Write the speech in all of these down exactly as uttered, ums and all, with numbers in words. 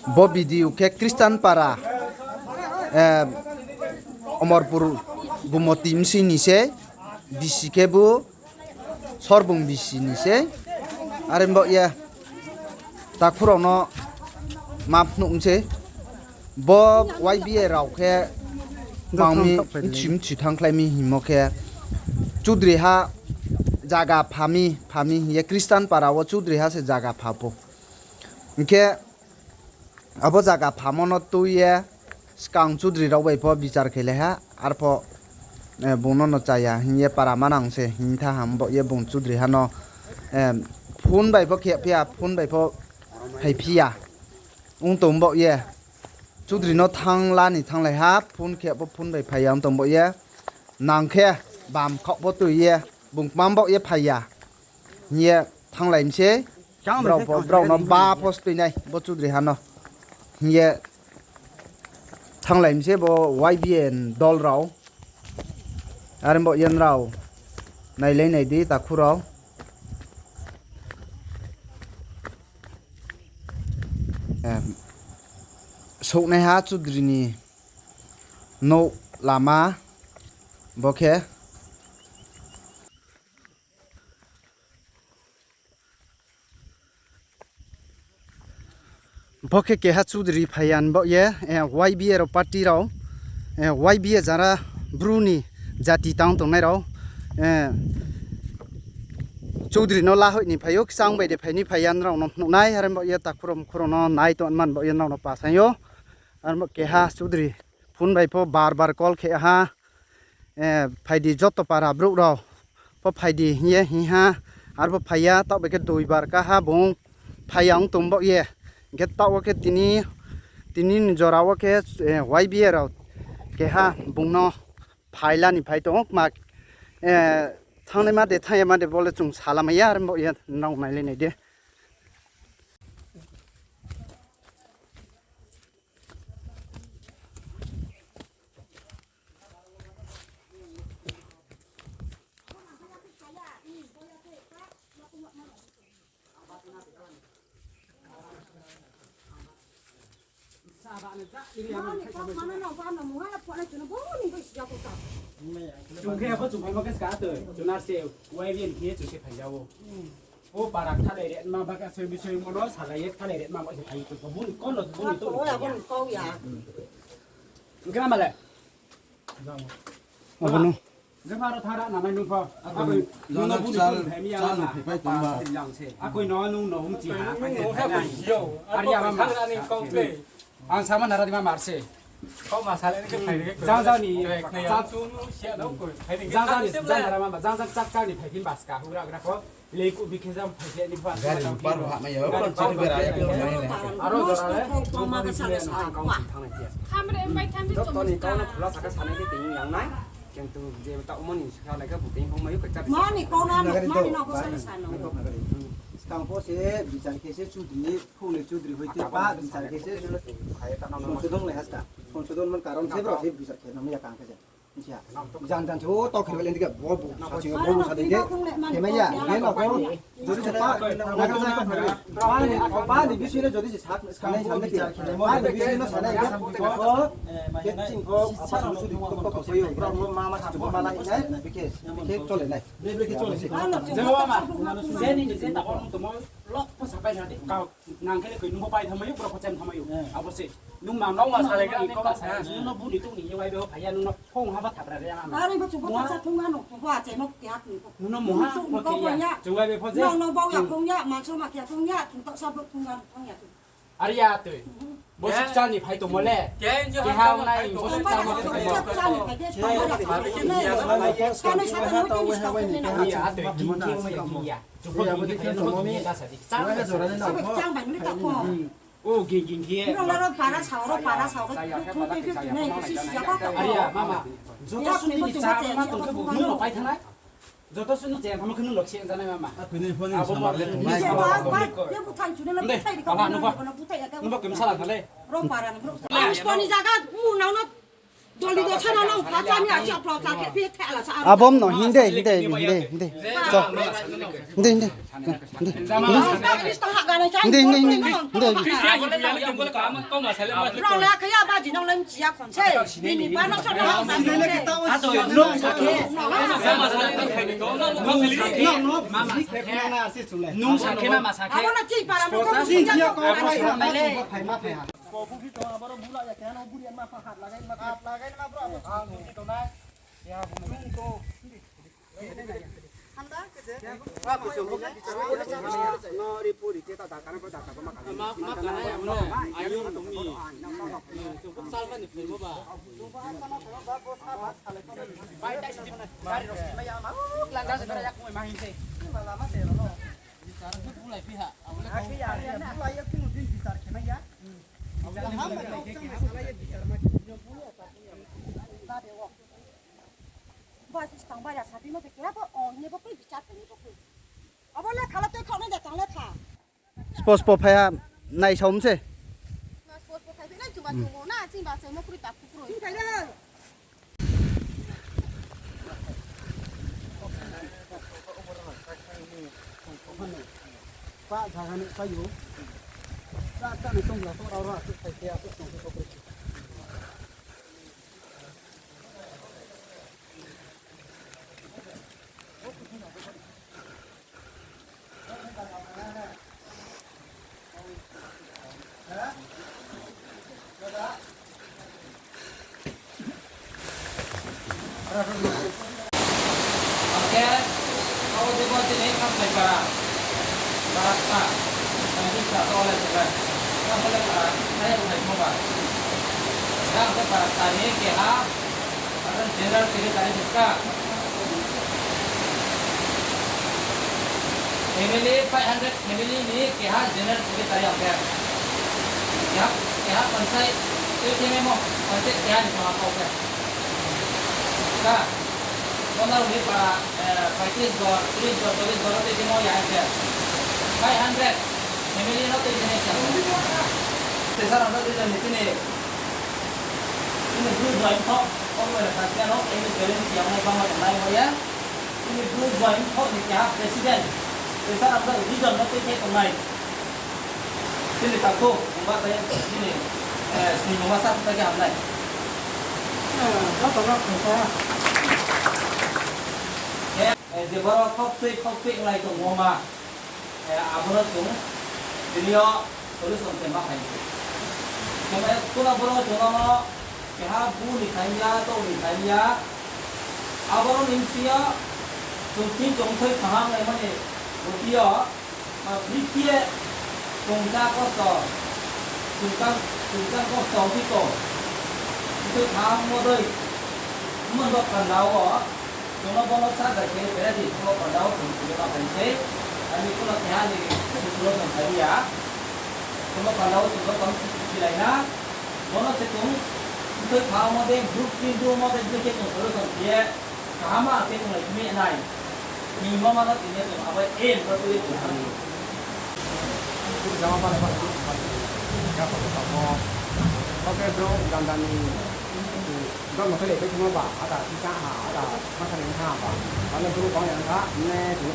Bo video khe Christian para, eh, Omorpur Gumoti bsing ni se, bisi khe bo Sorbung bisi ni se. Are bo ye takhu rao no ma phnuh se. Bo Y B A rao khe mangmi mchi mchi thangkhlai mi hingmo khe, chudri ha zaga phami, phami hing ye Christian para wo chudri ha se zaga pha pho. Hing khe abo zaga phamo no tui ye skang chudri rao bai pho bichar khe le ha, arpho, eh, bung no no chaya hing ye para manang se hing tha ham bo ye bung chudri ha no, eh, phone bai pho khe phi ya, phone bai pho phai phi ya. Ong tong bo ye. Chudri no thang la ni thang lai ha, phone khe pho phone bai phai ya ong tong bo ye. Nang khe bam khaoh pho tui ye, bung kmam bo ye phai ya. Hing ye thang lai mi se. Brao pho, brao no ba pho stui nai, bo chudri ha no. Hing ye thang lai mi se bo Y B A ni dol rao. Are bo ye nrao nailai nai di takhu rao. Em, souhnaiha chudri ni nouh lama bo khe. Bo khe keha chudri phai ya ni baoh ye, eh, Y B A rao party rao, eh, Y B A jara bru ni jati tang tongnai rao, eh, chudri no lahoih ni phai ou, kchang bai de phai ni phai ya nrao no phnuh nai, are baoh ye takhu rao mkhu rao no nai tong man baoh ye nrao no pasai ou. Are bo keha chudri phone bai pho bar bar call khe ha, eh, phai di joto para brouh rao pho phai di hing ye hing ha, arpho phai ya, taoh bai khe dui bar ka ha bung phai ya ong tong baoh ye. Hing khe taoh wo khe tini, tini ni jora wo khe, eh, Y B A rao keha bung no phai la ni phai tong ou kma, eh, thanngnaima de thanng yama de bo le chung salamai ya, are baoh ye nrao nailai nai di. Chung khe abo chung phaimo khe ska tei, chung na se Y B A ni khe chung khe phai ya ou. O para kthalai re ma ba khe soi bisoi mo no salai ye kthalai re ma ba se phai chung pho buni kono buni to. Abo ni kau ya. Hing khe ma le. Abo no. Jepha ro thara na mai nung pho. Akoi nung no buni to phai mi ya. Akoi no nung no hum chi ha. Ari ya ma ma. Ang sama nara di ma mar se. Kau ma sale ni khe phai ni khe. Jang jang ni. Jang jang ni jang jang ra ma ma. Jang jang chak chak ni phai phin bas ka hu ra gra pho. Lei ku bi khe jang phai khe ni pho. Gari par ha ma ya. Aro jora le. Kau ma ka sale sa. Khamre bai tham. Joto ni kau no khula saka sanai khe tini yang nai. Kintu je ta umoni sa lai khe buting phung mayu kachar. Mani kau na, mani na ko sa sa na. Skang pho se bichar khe se chudri, phung ni chudri hoi te pa bichar khe se sonsodon lai haska. Sonsodon man karon se brao se bichar khe nang ya kang khe se. Jan jan se o tau khe balen dike bo bu sa ching bo bu sa dike. Khe mai ya, ye no ko. Jodi se pa, pa ni, pa ni bising no jodi se sa, sanai sanai khe. Pa ni bising no sanai khe. Ko, khe ching ko, apa sunu sudi ko, ko, ko, ko, yo, bro, ma, ma, sa, ma, la, nai, bikhe, bikhe, chole, nai. Bikhe, chole, se. Jema ma, jeni ni je ta ko, nung tomo, lok, ko, sa, pai, sa, de, kau, nang khe, koi, nung, pai, thamai, bro, ko, chen, thamai, abo se. Nung ma, nung ma, sa, le, ko, ma, sa, nung, no, bu, ni, tu, ni, yo, ai, be, ho, phai, ya, nung, no. Phung ha ba thapra re ama. Are bo chubo thapsa thung ano, chubo ache no kya thung ko. Nuno muha, thung ko ya. Chung bai be pho je. Nang no bau ya thung ya, manso ma kya thung ya, thung to sa bo thung ya, thung ya thung. Are ya tui. Bo sik cha ni phai tongmo le. Ke ha nai bo sik cha ni phai tongmo. Sik cha ni phai de, thung ya. Sa ni sa ta no tini sa ko ni na. Ya, atui, ging, ging, ging, ya. Chubo ging, ging, ging, ya, ta sa di. Sa ni sa. Sa ni sa. O, ging, ging, ging. Nung laro para sao, ro para sao, ro thung thung thung nai, si si ya pa ta. Are ya, mama. Joto suni ni cha ma tong khe bu nung no pai thanai. Joto suni je thamo khe nung no khe janai mama. Abo mo le thung nai. Ye ba, ba, ye bu thang chu ne lo, buthai di ka, nung ba kemsa la thale. Ro para ni bro. Ang skoni jaga mu nang no. Doli do sana nang pha chami a chaplo cha khe phi thela sa. Abom no hinde, hinde, hinde, hinde. Cho. Hinde, hinde. Hinde, hinde, hinde, hinde, hinde. Rong la khaya ba ji nong lem chia khon se. Bini ba no so na. Nung sakhe ma ma sakhe. Abo no chi para no. Chi chi ko phai ma phai ha. Ko bu phi tong, aboro bula ya, keha no buri ma pha hat lagai, ma hat lagai, ma bro, abo chung tong nai. Ya, bu chung tong. Handa, kese. Ba, kese, bu kan bichar. No, ri puri, te ta, ta, kana, ta, ta, ma, ma, kana, ya, no. Ayo, tong ni. Chung kok sal ma ni, phai mo ba. Chung ba, sal ma, ba, bo, sa, ba, sa, le, ko. Bai, dai, si, gari, ro, si, ma, ya, ma. Landa, se, ya, ko, ma, hin, se. Ma, lama, se, ro, no. Bichar, bu, bulai, phi, ha. Abo le, akhe, ya, ya, bulai, ya, kunu din, bichar, khe, ma, ya. Spo spo phai ha, naisaom se. Pa jaga ni payo. Sa sa ni tong la to rao rao se sai ke a to tong ko ko. Oke, abo de bo tini Khamsai para, para sa, Khamsai para to le se bai. Khamsai para, saya ko sai mo ba. Yang se para sa ni keha, abo general secretary se ka. Family five hundred. Family ni keha general secretary ang khe. Keha, keha panchayat, tui khe memo, panchayat keha ni tongha kau khe. Ka, Konarung ni para, eh, paitris ghor, tris ghor, chollis ghor no tui khe mo ya khe. Five hundred family no tui khe nai sa. Tesa rang no tui khe ni chini, chini group bai thok, kok bai thak ya no, ini challenge yang nai bang nai mo ya. Chini Bru Joint Thok ni keha president, Teisa Ramdao region no tui khe tongnai. Chini takhu, mungba tei chini, eh, sni mungba sa tei khe hamnai. Eh, joto no khungsa. Eh, eh, je boro khok tui, khok tui wnglai tongmo ma. Eh, abo no chung tini yo solution khe ma phai se. Khe ma, kuna boro chung no keha bu ni thai ya, to ni thai ya. Abo no ni bsing yo chung tin chung thoi kaham lai mani boti yo, ma bri khe chung cha kosto, chung cha, chung cha kosto ongphi tong. Thoi kaham mo dei, mo bo panda wo, Chung no bono sa bai khe pera di, bono panda wo chung tini ma phai sei. Ani kuno keha ni solution phai ya. Bono panda wo chung no kon chilai na. Bono se chung tui pha mo de, group tin group mo de, bri khe chung solution khe ye. Kaham ma khe chung lai mi nai. Ni mo ma no tini chung abo aim ko tui chung thang ni. Jama pa pa. Ya pa pa mo. Oke bro, dan dan ni. Bro, mo khe le tongmo ba, ada kisa ha, ada masa ni ha ba. Ano bro bang yang ha, ne tu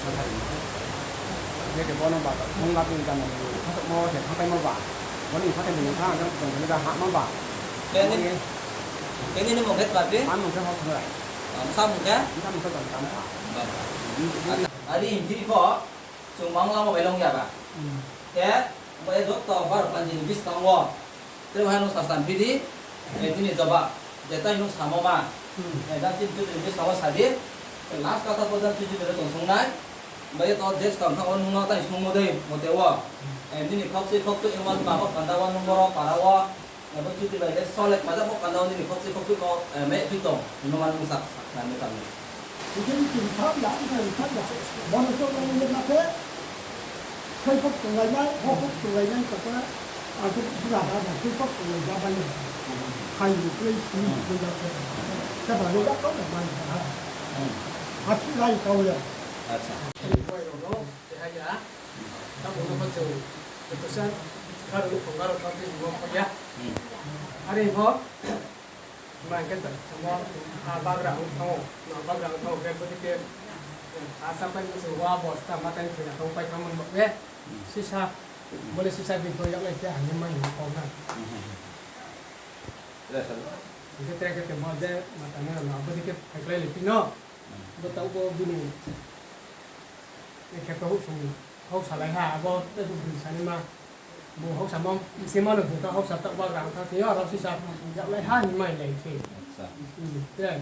masa ni. Ye ke bono ba, mung la pin jam ni. Khato mo se khatai mo ba. Mo ni khatai mo ha, ano tong ni da ha mo ba. Keni, keni ni mo khe ba pin? Ano khe ho khe. Sa mo khe? Sa mo khe ba tam ha. Ari hindi ko. Chung mangla mo bai long ya ba. Hmm. Khe, bo e joto bar panji ni buskang wo. Tei bo hai nung sa san phi di, eh, tini jawab, je tai nung samo ma. Hmm. Eh, dan tin tu ni buskang wo sa di. Last kata pho dan tu tu tong sung nai. Bo e to je skang tha wo nung no tai sung mo dei, mo te wo. Hmm. Eh, nini khok si khok tu iman ma bo panda wo nung boro para wo. Abo chuti bai le solek maja bo panda wo nini khok si khok tu ko, eh, me tu tong. Nung man nung sak, sak na me tang. Ikheni chini thap ya, ikheni thap ya. Bono chouh nai ni ma khe, thoi phok tonglai nai, ho phok tonglai nai, koko, ang khe bula ha, thoi phok tonglai ja bai. Hai ni kle, sini kle ja khe. Khe ba le ya kau na mai ha. Achi lai kau ya. Acha. Koi rok no, tei hai ya. Tamo no kho chwng, two thousand thirteen ni phrwng aro thirteen ni phrwng ya. Are pho, Ba hing khe ta, samo, a bagra ong thanng ou, no bagra ong thanng ou, khe bodei khe, a sapai ni se wa bo sta ma tang thina tong pai thanng mon bo khe, sisa, bole sisa di to yak lai khe hing ye ma hing kau na. Hing khe tre khe te mo je, ma tang na, bodei khe phaiklai lai phi no. Bo taoh bo bini, e khe to houh sung, houh salai ha, abo te bini sani ma. Bo houhsa mo, bsima no bung ta houhsa ta bagra ang tha thing yo, aro sisa yaklai ha hing mai lai se. Acha. Hmm, te.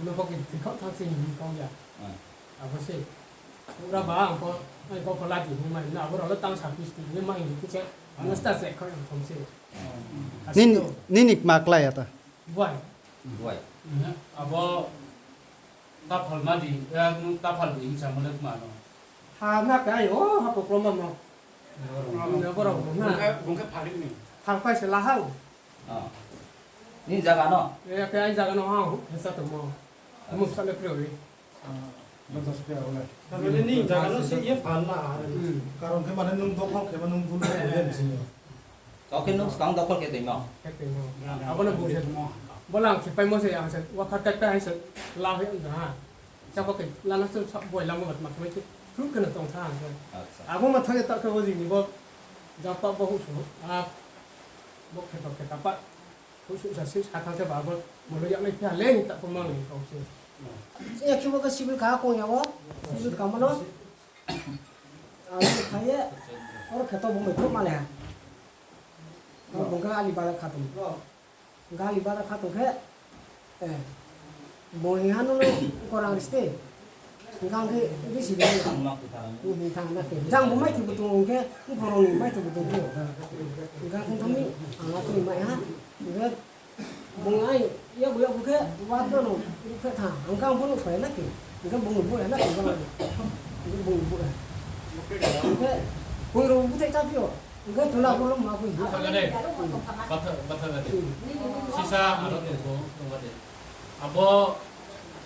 Bono pho khe thikhaoh tha se hing kau ya. Ah. Abo se. Ura ba ang pho, ai pho pho ladi hing mai na, abo rao le tang sa pis ti hing mai hing ti se. Ano sta se kho yang thom se. Ah. Nini, nini kma klái ya ta? Buai. Buai. Hmm. Abo taphal ma di, ya nung taphal di hing sa mo le kma no. Ha na kai o, ha pokro ma mo. Bung khe, bung khe phalik ni. Phal pai se lahang. Ah. Nini zaga no? Eh, khe aini zaga no, ha, hesa tongmo. Acha. Mung sa le kroi. Ah. Masa se khe abo le. Tarmane nini zaga no se ye phal na, are. Hmm. Karon khe mane nung dokhol khe ma nung bul khe le sini. Kau khe nung skang dokhol khe tongmo. Khe tongmo. Abo no bung se. Bo lang khe paimo se, ang se, wa kha khe hai se, la he ang ha. Chakho khe lana se sa boi lamo gat ma khe, fruit khe no tong tha ang khe. Acha. Abo ma thang ye ta khe bo jini bo, japa bo houh sung, a, bo khe to khe ta pa, houh sung sa se sa thang khe ba bo, mo lo yak nai phi ha le, ta ko mang ni kau se. Ya khe bo khe civil ka kong ya wo, civil ka mo no. Ang khe phai ye, oro khe to bo mai thok ma le ha. Bo khe ali bara kha tong. Gali bara kha tong khe, eh, bo hing ha nung no korang ri ste. Hing khe ri si de. Hing thang na khe. Jang bo mai thai bu tong khe, bung phorong ni mai thai bu tong khe. Hing khe thang mi, ang a tong mai ha. Hing khe bung ai, ya bu ya bu khe, wa to no, ri khe thang. Hing khe ang bo no phai na khe. Hing khe bung no bu na khe, bung no. Hing khe bung no bu na. Hing khe, bung no bu thai cha phi yo. Hingkhe tuna bo no ma khe. Batha gade. Batha, batha gade. Hmm. Sisa aro tong kho, tong gade. Abo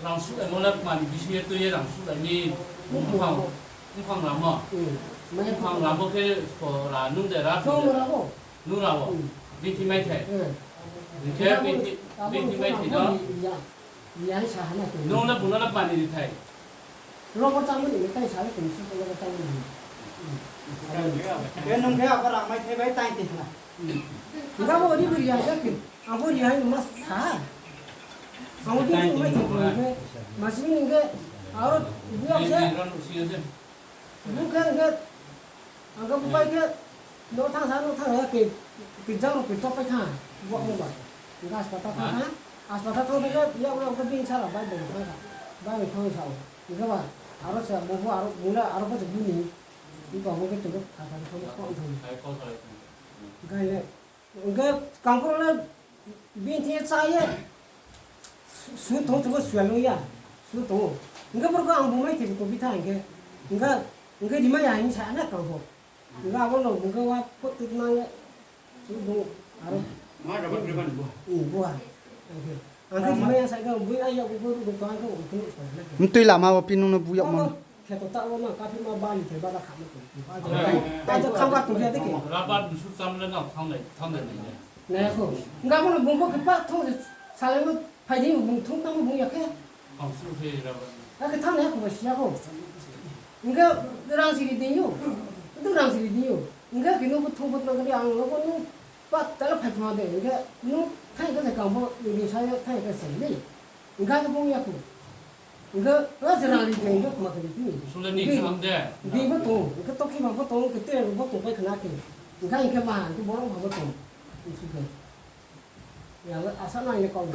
rangsuh emo le kma ni bisi ye tui ye rangsuh lai ni. Hmm. Mphang, mphang lamo. Hmm. Mphang lamo khe spo ra nung de ra. Spo ra bo. Nung ra bo. Hmm. Bini thing mai thai. Hmm. Hingkhe bini thing, bini thing mai thai no. Ya. Nung le bung no le kma ni ri thai. Lobo chámo ni tai sa le tong si, lobo chámo ni. Khe nung khe abo rang mai thai bai tai ti hla. Hingkhe abo ri bri ya khe, abo ri hai ma sa. Abo di mai thai tong khe, ma sini hingkhe, aro bu ya khe. Bung khe hingkhe, ang khe bupai khe, no thang sa, no thang sa, ke, ke jang no ke tok pai thang, buak mo ba. Hingkhe aspatal thang thang, aspatal thang thang khe, yak yak khe bini sara bai bai thang kha, bai bai thang sa o. Hingkhe ba, aro se, bo bo aro, bung le aro bo se bini, bini tong bo khe tong khe, thang thang thang khe, kong thang. Hingkhe le, Hingkhe kangpro le bini thing ye chá ye, su, su tong tong, suya lo ya, su tong. Hingkhe borok ang bumai thai tong bi tha hingkhe, hingkhe, hingkhe rimai ya hing sa na kangpro. Hingkhe abo no hingkhe wa phot tut nang ye, su tong, aro. Ma raba raba ni bo. Hmm, bo ha. Hingkhe. Ang khe rimai ya sa khe, bui ai yak bo bo tong ang khe, ang khe nuh sa na khe. Mtui lama wo pi nung no bu yak mo. Kheto ta wo ma kaphi ma bani thai bada kha ma tong. Ajo khamba tong ya de khe. Rabar ni su tam le na thang nai, thang nai nai. Nai ya kho. Nga bo no bung bo khe pa thong se salai mo phai di bung thong tang bung ya khe. Ang su khe rabar. Akhe thang nai ya kho ba si ya kho. Nga rang siri di yo. Tu rang siri di yo. Nga khe no bo thong bo tang khe ang no bo no pa ta la phai thong de. Nga no thai khe se kang bo ni sa ya thai khe se ni. Nga khe bung ya kho. Hingkhe, o se rang ri khe, hingkhe kma khe ri phi. Sule ni khe, sam de. Di bo tong, hingkhe tokhi ma bo tong, hingkhe te bo tong pai khna khe. Hingkhe, hingkhe ma, hingkhe borok ma bo tong. Hingkhe. Ya, asa nang ye kau.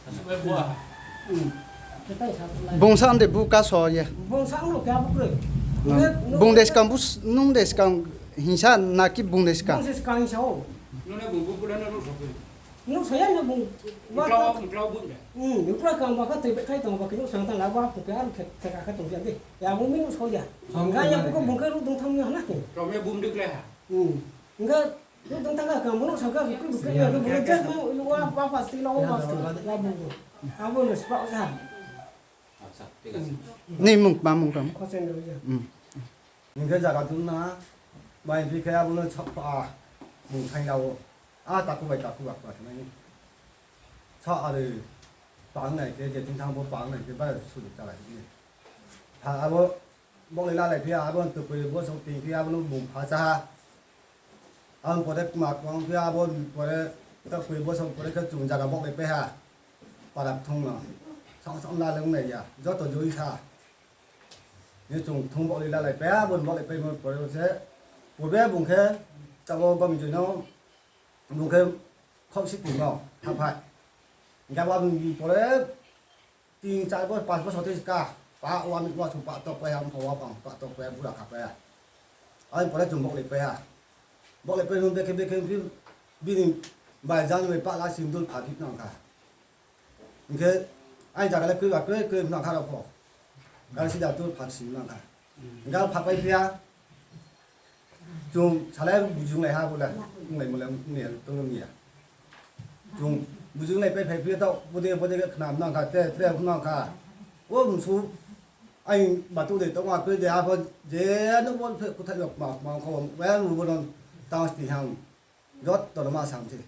Asa bai bo. Hmm. Khe tai sa lai. Bung sa de bu ka so ye. Bung sa no khe abo kroi. Hmm. Hingkhe no bung de skang bu s-, nung de skang hingsa na ki bung de skang? Bung se skang hingsa o. Nune bung bu bu le no ru so khe. Nuhsao ya no bung. Uklau, uklau bung de. Hmm, uklau kang ba kha tei bai khai tong ba khe nuhsao tang la ba khe ar khe theka kha tong ya de. Ya bung mi nuhsao ya. Hingkhe ya bung khe bung khe ruh dong thang ya na khe. Rom ya bung duk le ha. Hmm. Hingkhe ruh dong thang kha kang bung nuhsao kha bung khe bung khe ya bung khe just ma wa wa pa sti lo wa sti ya bung. Abo no spa ya. Acha, thik ase. Ni mung ma mung tang? Khosen ro ya. Hmm. Hingkhe jaga tong na, bai phi khe abo no chap pha, bung thang ya o. A takhu bai takhu ba kma thanng nai. Sa are pang nai khe, je thing thang bo pang nai khe, ba suri chalai ni. Ha, abo boklai lalai phi ha, abo tokoi bo song ting phi ha, abo no bung pha cha ha. Abo pore kma kma phi ha, abo pore tokoi bo song pore khe chung zaga boklai pai ha. Para thung no. Sang sang lalai ong nai ya. Joto joi sa. Ni chung thung boklai lalai pai ha, abo boklai pai mo pore se. Purbe bung khe, tabo gom joi no, bung khe khok si timo, haphai. Hingkhe abo pore tin char bo, panch bosor tei ka, pa wa mi wa chung pa tok pai ha, mpha wa pang pa tok pai ha, bura kha pai ha. Ai pore chung boklai pai ha. Boklai pai nung bekhe bekhe phi bini bai jang bai pa la sindur pha phi nang kha. Hingkhe ai jaga le kroi ba kroi kroi nang kha rao pho. Kar sida tur pha sing nang kha. Hingkhe pha pai phi ha. Chung salai bujung lai ha bo le, onglai mo le, onglai tong ya. Chung bujung lai pai phai phi tao, bode bode khe khna nang kha, tre tre nang kha. O msu, ai batu de tong a, kroi de a pho, je no bo phe kuthai yok ma, ma kho, wen bo no tang sti hang. Joto no ma sam se.